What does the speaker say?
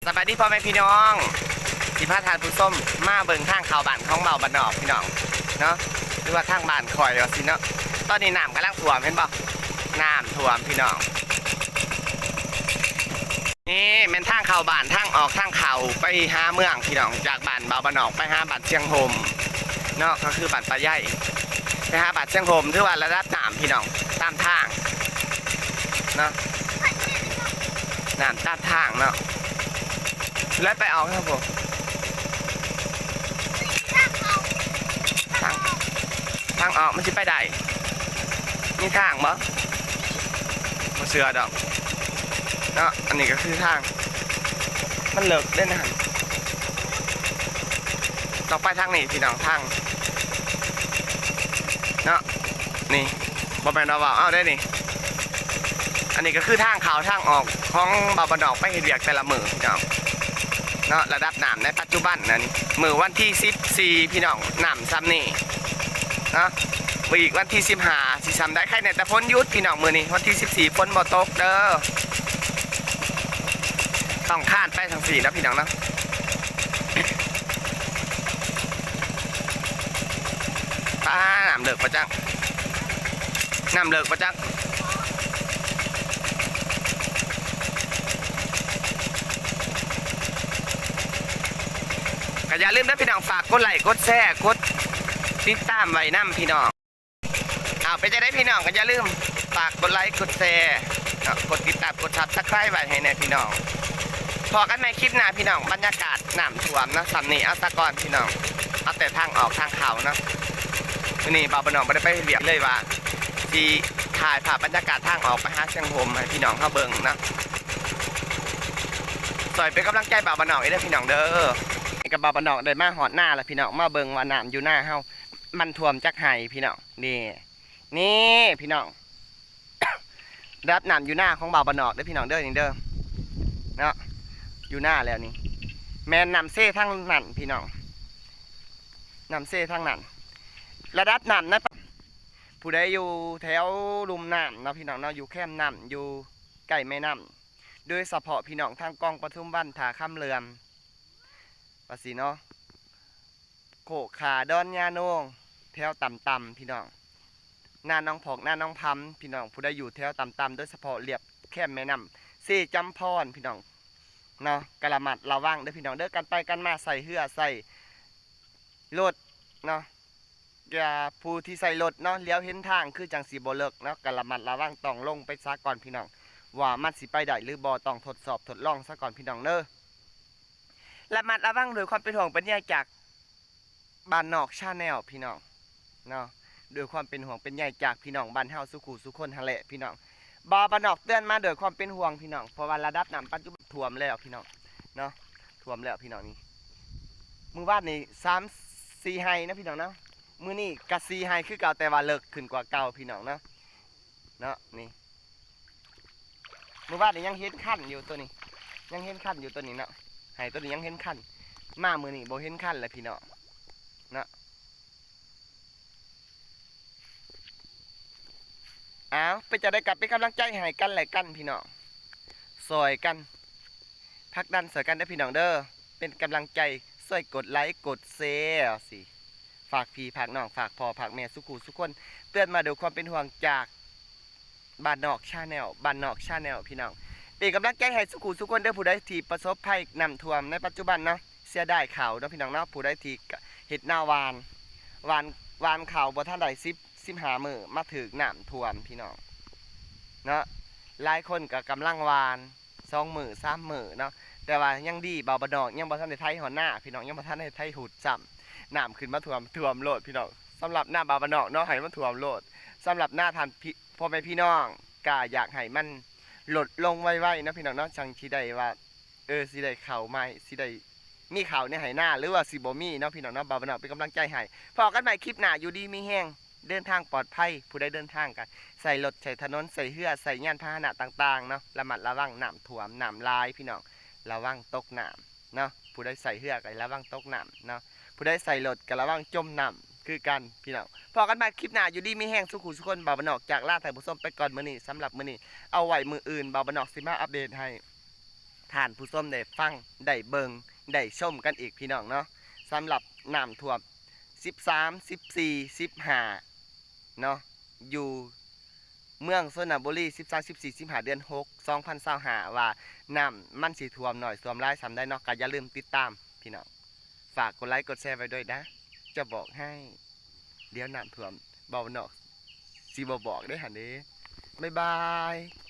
ສະບາຍດີພໍ່ແມ່ພີ່ນ້ອງ ຊິພາທ່ານຜູ້ຊົມມາເບິ່ງທາງເຂົ້າບ້ານຂອງບ່າວບ້ານນອກພີ່ນ້ອງເນາະ ຫຼືວ່າທາງບ້ານຂ້ອຍວ່າຊີ້ເນາະ. ຕອນນີ້ນ້ຳກຳລັງຖ້ວມ ເຫັນບໍ່? ນ້ຳຖ້ວມພີ່ນ້ອງ. ນີ້ແມ່ນທາງເຂົ້າບ້ານ ທາງອອກທາງເຂົ້າໄປຫາເມືອງພີ່ນ້ອງ ຈາກບ້ານບ່າວບ້ານນອກໄປຫາບ້ານຊຽງຫົມເນາະ ກໍຄືບ້ານປາໃຍ ໄປຫາບ້ານຊຽງຫົມ ຖືວ່າລະດັບນ້ຳພີ່ນ້ອງ ຕາມທາງເນາະ ນ້ຳຕາມທາງເນາະ ແລ້ວໄປອອກທາງພຸ້ນ ທາງ ທາງອອກມັນຊິໄປໄດ້ ມີທາງບໍ່? ບໍ່ເຊື່ອດອກເນາະ. ອັນນີ້ກໍຄືທາງ ມັນເລິກເດ້ນະ ຕ້ອງໄປທາງນີ້ພີ່ນ້ອງ ທາງເນາະ ນີ້ ບໍ່ແມ່ນວ່າເວົ້າເອົາເດ້ນີ້. ອັນນີ້ກໍຄືທາງເຂົ້າທາງອອກຂອງບ່າວບ້ານນອກໄປເຮັດວຽກແຕ່ລະມື້ພີ່ນ້ອງເນາະ. ລະດັບນ້ຳໃນປັດຈຸບັນນັ້ນ ມື້ວັນທີສິບສີ່ພີ່ນ້ອງ ນ້ຳຊ່ຳນີ້ເນາະ ອີກວັນທີສິບຫ້າຊິຊ່ຳໃດ. ໃຄແນ່ແຕ່ຝົນຢຸດພີ່ນ້ອງ ມື້ນີ້ວັນທີສິບສີ່ຝົນບໍ່ຕົກເດີ. ຕ້ອງຄານໄປທາງຊີ້ເນາະພີ່ນ້ອງເນາະ. ປາ ນ້ຳເລິກປະຈັກ ນ້ຳເລິກປະຈັກ. ກໍຢ່າລືມເດີພີ່ນ້ອງ ຝາກກົດໄລ້ ກົດແຊ ກົດຕິດຕາມໄວ້ນຳພີ່ນ້ອງ. ເອົາ ເປັນຈັ່ງໃດພີ່ນ້ອງ ກໍຢ່າລືມຝາກກົດໄລ້ ກົດແຊເນາະ ກົດຕິດຕາມ ກົດ Subscribe ໄວ້ໃຫ້ແນ່ພີ່ນ້ອງ. ພໍ້ກັນໃໝ່ຄລິບໜ້າພີ່ນ້ອງ. ບັນຍາກາດນ້ຳຖ້ວມເນາະ ຊ່ຳນີ້ເອົາສາກ່ອນພີ່ນ້ອງ ເອົາແຕ່ທາງອອກທາງເຂົ້າເນາະ. ມື້ນີ້ບ່າວບ້ານນອກບໍ່ໄດ້ໄປເຮັດວຽກເລີຍ ວ່າຊິຖ່າຍພາບບັນຍາກາດທາງອອກໄປຫາຊຽງຫົມໃຫ້ພີ່ນ້ອງເຮົາເບິ່ງເນາະ. ຊ່ອຍເປັນກຳລັງໃຈບ່າວບ້ານນອກອີກເດີພີ່ນ້ອງເດີ. ນີ້ກໍບ່າວບ້ານນອກໄດ້ມາຮອດນາແລ້ວພີ່ນ້ອງ ມາເບິ່ງວ່ານ້ຳຢູ່ນາເຮົາມັນຖ້ວມຈັກໄຮ່ພີ່ນ້ອງ. ນີ້ ນີ້ພີ່ນ້ອງ ລະດັບນ້ຳຢູ່ນາຂອງບ່າວບ້ານນອກເດີພີ່ນ້ອງເດີ ນີ້ເດີເນາະ. ຢູ່ນາແລ້ວນີ້ ແມ່ນນ້ຳເຊທາງນັ້ນພີ່ນ້ອງ ນ້ຳເຊທາງນັ້ນ. ລະດັບນ້ຳໃນ ຜູ້ໃດຢູ່ແຖວລຸ່ມນ້ຳເນາະພີ່ນ້ອງເນາະ ຢູ່ແຄມນ້ຳ ຢູ່ໃກ້ແມ່ນ້ຳ ໂດຍສະເພາະພີ່ນ້ອງທາງກອງປະທຸມວັນ ທ່າຄຳເຫຼື່ອມ ວ່າຊີ້ເນາະ ໂຄກຂາ ດອນຍາໂນງ ແຖວຕ່ຳໆ ພີ່ນ້ອງ ນາໜອງພອກ ນາໜອງພຳ ພີ່ນ້ອງ ຜູ້ໃດຢູ່ແຖວຕ່ຳໆ ໂດຍສະເພາະລຽບແຄມແມ່ນ້ຳເຊຈຳພອນ ພີ່ນ້ອງເນາະ ກະລະມັດລະວັງເດີພີ່ນ້ອງເດີ. ກັນໄປກັນມາໃຊ້ເຮືອໃຊ້ລົດເນາະ ກະຜູ້ທີ່ໃຊ້ລົດເນາະ ຫຼຽວເຫັນທາງຄືຈັ່ງຊິບໍ່ເລິກເນາະ ກະລະມັດລະວັງ ຕ້ອງລົງໄປສາກ່ອນພີ່ນ້ອງ ວ່າມັນຊິໄປໄດ້ຫຼືບໍ່ ຕ້ອງທົດສອບທົດລອງສາກ່ອນພີ່ນ້ອງເດີ. ລະມັດລະວັງ ດ້ວຍຄວາມເປັນຫ່ວງເປັນໃຍຈາກບ້ານນອກ Channel ພີ່ນ້ອງເນາະ ດ້ວຍຄວາມເປັນຫ່ວງເປັນໃຍຈາກພີ່ນ້ອງບ້ານເຮົາສູ່ຄູ່ສູ່ຄົນຫັ້ນແຫຼະພີ່ນ້ອງ. ບ່າວບ້ານນອກເຕືອນມາດ້ວຍຄວາມເປັນຫ່ວງພີ່ນ້ອງ ເພາະວ່າລະດັບນ້ຳປັດຈຸບັນຖ້ວມແລ້ວພີ່ນ້ອງເນາະ ຖ້ວມແລ້ວພີ່ນ້ອງ. ນີ້ ມື້ວານນີ້ສາມສີ່ໄຮ່ເນາະພີ່ນ້ອງເນາະ ມື້ນີ້ກະສີ່ໄຮ່ຄືເກົ່າ ແຕ່ວ່າເລິກຂຶ້ນກວ່າເກົ່າພີ່ນ້ອງເນາະ. ເນາະ ນີ້ ມື້ວານນີ້ຍັງເຫັນຄັນຢູ່ໂຕນີ້ ຍັງເຫັນຄັນຢູ່ໂຕນີ້ເນາະ ໄຮ່ໂຕນີ້ຍັງເຫັນຄັນ ມາມື້ນີ້ບໍ່ເຫັນຄັນແລ້ວພີ່ນ້ອງເນາະ. ອ້າວ ເປັນຈັ່ງໃດກໍເປັນກຳລັງໃຈໃຫ້ກັນແລະກັນພີ່ນ້ອງ ຊ່ອຍກັນ ຜັກດັນຊ່ອຍກັນເດີພີ່ນ້ອງເດີ ເປັນກຳລັງໃຈ ຊ່ວຍກົດໄລ້ກົດແຊ ຊິຝາກພີ່ຝາກນ້ອງ ຝາກພໍ່ຝາກແມ່ສູ່ຄູ່ສູ່ຄົນ. ເຕືອນມາດ້ວຍຄວາມເປັນຫ່ວງຈາກບ້ານນອກ Channel ບ້ານນອກ Channel ພີ່ນ້ອງ ເປັນກຳລັງໃຈໃຫ້ສູ່ຄູ່ສູ່ຄົນເດີ. ຜູ້ໃດທີ່ປະສົບໄພນ້ຳຖ້ວມໃນປັດຈຸບັນເນາະ ເສຍດາຍເຂົ້າເນາະພີ່ນ້ອງເນາະ. ຜູ້ໃດທີ່ເຮັດນາຫວ່ານ ຫວ່ານ ຫວ່ານເຂົ້າບໍ່ທັນໄດ້ສິບ ສິບຫ້າມື້ ມາຖືກນ້ຳຖ້ວມພີ່ນ້ອງເນາະ. ຫຼາຍຄົນກໍກຳລັງຫວ່ານ ສອງມື້ສາມມື້ເນາະ ແຕ່ວ່າຍັງດີ ບ່າວບ້ານນອກຍັງບໍ່ທັນໄດ້ໄຖຮອດນາພີ່ນ້ອງ ຍັງບໍ່ທັນໄດ້ໄຖຮຸດຊ້ຳ ນ້ຳຂຶ້ນມາຖ້ວມ ຖ້ວມໂລດພີ່ນ້ອງ. ສຳລັບນາບ່າວບ້ານນອກເນາະ ໃຫ້ມັນຖ້ວມໂລດ. ສຳລັບນາທ່ານພີ່ ພໍ່ແມ່ພີ່ນ້ອງ ກະຢາກໃຫ້ມັນລົດລົງໄວໆເນາະພີ່ນ້ອງເນາະ ຈັ່ງຊິໄດ້ວ່າ ເອີ ຊິໄດ້ເຂົ້າໃໝ່ ຊິໄດ້ມີເຂົ້າໃນໄຮ່ນາ ຫຼືວ່າຊິບໍ່ມີເນາະພີ່ນ້ອງເນາະ. ບ່າວບ້ານນອກເປັນກຳລັງໃຈໃຫ້ ພໍ້ກັນໃໝ່ຄລິບໜ້າ ຢູ່ດີມີແຮງ ເດີນທາງປອດໄພ. ຜູ້ໃດເດີນທາງກໍໃຊ້ລົດໃຊ້ຖະໜົນ ໃຊ້ເຮືອ ໃຊ້ຍານພາຫະນະຕ່າງໆເນາະ ລະມັດລະວັງນ້ຳຖ້ວມ ນ້ຳຫຼາຍພີ່ນ້ອງ ລະວັງຕົກນ້ຳເນາະ. ຜູ້ໃດໃຊ້ເຮືອກໍລະວັງຕົກນ້ຳເນາະ ຜູ້ໃດໃຊ້ລົດກໍລະວັງຈົມນ້ຳຄືກັນພີ່ນ້ອງ. ພໍ້ກັນໃໝ່ຄລິບໜ້າ ຢູ່ດີມີແຮງສູ່ຄູ່ສູ່ຄົນ. ບ່າວບ້ານນອກຈາກລາທ່ານຜູ້ຊົມໄປກ່ອນມື້ນີ້. ສຳລັບມື້ນີ້ ເອົາໄວ້ມື້ອື່ນ ບ່າວບ້ານນອກຊິມາອັບເດດໃຫ້. ທ່ານຜູ້ຊົມໄດ້ຟັງ ໄດ້ເບິ່ງ ໄດ້ຊົມກັນອີກ ພີ່ນ້ອງເນາະ. ສຳລັບນ້ຳຖ້ວມສິບສາມ ສິບສີ່ ສິບຫ້າເນາະ ຢູ່ເມືອງຊົນນະບູລີ ສິບສາມ ສິບສີ່ ສິບຫ້າ ເດືອນຫົກ ສອງພັນຊາວຫ້າ ວ່ານ້ຳມັນຊິຖ້ວມໜ້ອຍຖ້ວມຫຼາຍສ່ຳໃດເນາະ ກໍຢ່າລືມຕິດຕາມ ພີ່ນ້ອງ. ຝາກກົດໄລກົດແຊໄວ້ດ້ວຍນະ ຈະບອກໃຫ້. ດຽວນ້ຳຖ້ວມ ເວົ້ານອກຊິບໍ່ບອກເດ້ຫັ້ນເດ້. ບາຍບາຍ.